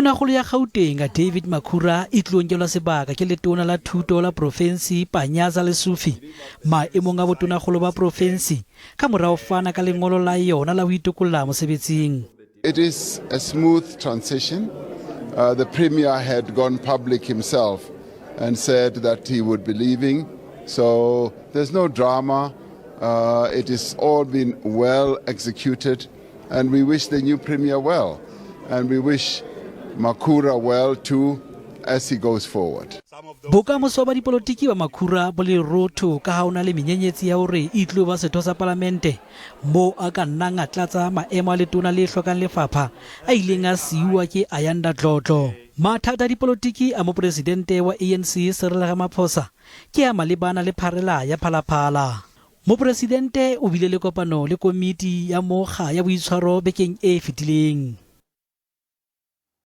Tonakgolo ya Gauteng David Makhura e tlo nkelwa sebaka ke letona la thuto la profensi Panyaza Lesufi maemong a botonakgolo ba profensi ka mora ho fana ka lengolo la yona la ho itokolla mosebetsing. It is a smooth transition. The Premier had gone public himself and said that he would be leaving. So there's no drama. It has all been well executed. And we wish the new Premier well. And we wish Makhura well too as he goes forward. Bokamoso ba dipolotiki ba Makhura bo lerotho ka ha o na le menyenyetsi ya hore e tlo ba setho sa palamente moo a ka nnang a tlatsa maemo a letona le hlokang lefapha a ileng a siuwa ke Ayanda Dlodlo. Mathata a dipolotiki a moporesidente wa ANC Cyril Ramaphosa ke a malebana le pharela ya Phalaphala. Moporesidente o bile le kopano le komiti ya mokga ya boitshwaro bekeng e fetileng.